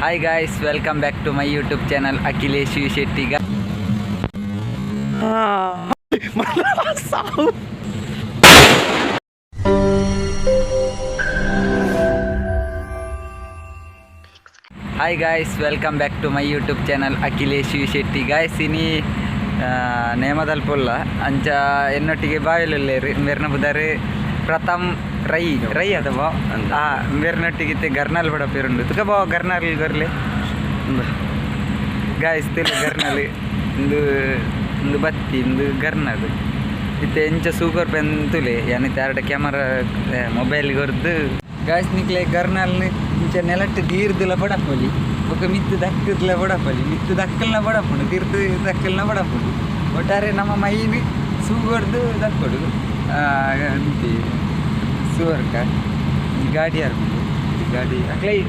Hi guys, welcome back to my YouTube channel Akhilesh U Shetty. Hi guys, welcome back to my YouTube channel Akhilesh U Shetty. Guys, ಇನಿ ನೇಮದಲ್ಪುಲ್ಲ ಅಂಚ ಎನ್ನೊಟ್ಟಿಗೆ ಬಾವಿಲುಲ್ಲೇರು. ಮೇರ್ನ ಬುದಾರು ಪ್ರಥಮ್ ರೈ ರೈ ಅಥವಾ ಆ ಮೇರ್ನೊಟ್ಟಿಗೆ ಇತ್ತೆ ಗರ್ನಾಲ್ ಬಡಪೇರುಂಡು. ತುಕ ಬಾವ ಗರ್ನಾಲ್ ಗೊರ್ಲೆ guys ತಿಲು ಗರ್ನಾಲ್ ಇಂದು ಇಂದು ಬತ್ತಿ ಇಂದು ಗರ್ನಾಲ್ ಇತ್ತೆ ಎಂಚ ಸೂಪರ್ ಪೆಂತುಲೆ ಯಾನ್ ಇತ್ತೆ ಆರ್ಡ ಕ್ಯಾಮರಾ ಮೊಬೈಲ್ ಕೊರ್ದು. ಗಾಯ್ಸ್, ನಿಕ್ಲೆ ಗರ್ನಾಲ್ ಇಂಚ ನೆಲಟ್ಟು ದೀರ್ದುಲ ಬಡಪೊಲಿ, ಬೊಕ ಮಿತ್ತು ದಕ್ಕುದುಲ ಬಡಪೊಲಿ, ಮಿತ್ತು ದಕ್ಕಲ್ನ ಬಡಪುಂಡು, ತಿರ್ತು ದಕ್ಕಲ್ನ ಬಡಪುಂಡು. ಒಟ್ಟಾರೆ ನಮ್ಮ ಮೈನ್ ಸೂಗೊಡ್ದು ದಕ್ಕೊಡು ಅಂತಿ ಸುವರ್ಕ. ಈ ಗಾಡಿ ಆರ್ಪುಂಡು, ಈ ಗಾಡಿ ಅಕ್ಲೈ.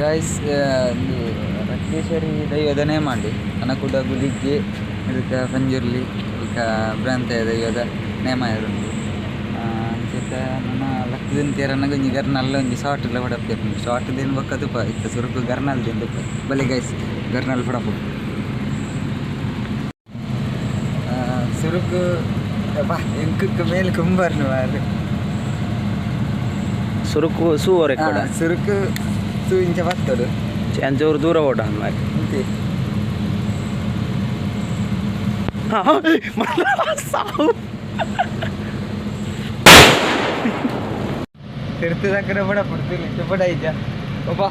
ಗಾಯ್ಸ್, ಒಂದು ರಕ್ತೇಶ್ವರಿ ದೈವದ ನೇಮಾಂಡಿ ಅನಕುಡ ಗುದಿಗ್ಗೆ ಇದಕ್ಕೆ ಪಂಜುರ್ಲಿ ಬೊಕ ಭ್ರಾಂತ ದೈವದ ನೇಮ ಉಂಡು. ಅಂಚೆತ ನನ ಲಕ್ಕಿದನ್ ತೇರನಗ ಒಂಜಿ ಗರ್ನಲ್ಲ ಒಂಜಿ ಶಾರ್ಟ್ ಎಲ್ಲ ಬಡಪೇರು. ಶಾರ್ಟ್ ದೇನ್ ಬೊಕ್ಕ ತುಪ ಇತ್ತ ಸುರುಕು ಗರ್ನಲ್ ದೇನ್ ತುಪ ಬಲೆ ಗೈಸ್, ಗರ್ನಲ್ ಬಡಪು ಸುರುಕು ಬಾ ಎಂಕಕ್ಕೆ ಮೇಲೆ ಕುಂಬರ್ನು ಮಾರ್ರೆ. ಸುರುಕು ಸೂವರೆ ಕೂಡ. ಸುರುಕು ಸೂ ಇಂಚ ಬತ್ತಡು. ಅಂಚೂರು ದೂರ ಓಡ ಮಾರಿ. ಅಂತೆ. ಸಾವು. ತಿರ್ತು ದಕ್ಕನ ಬಡ ಪುಡ್ತಿಲ್ಲ ಬಡ ಇದ್ದ ಒಬ್ಬ.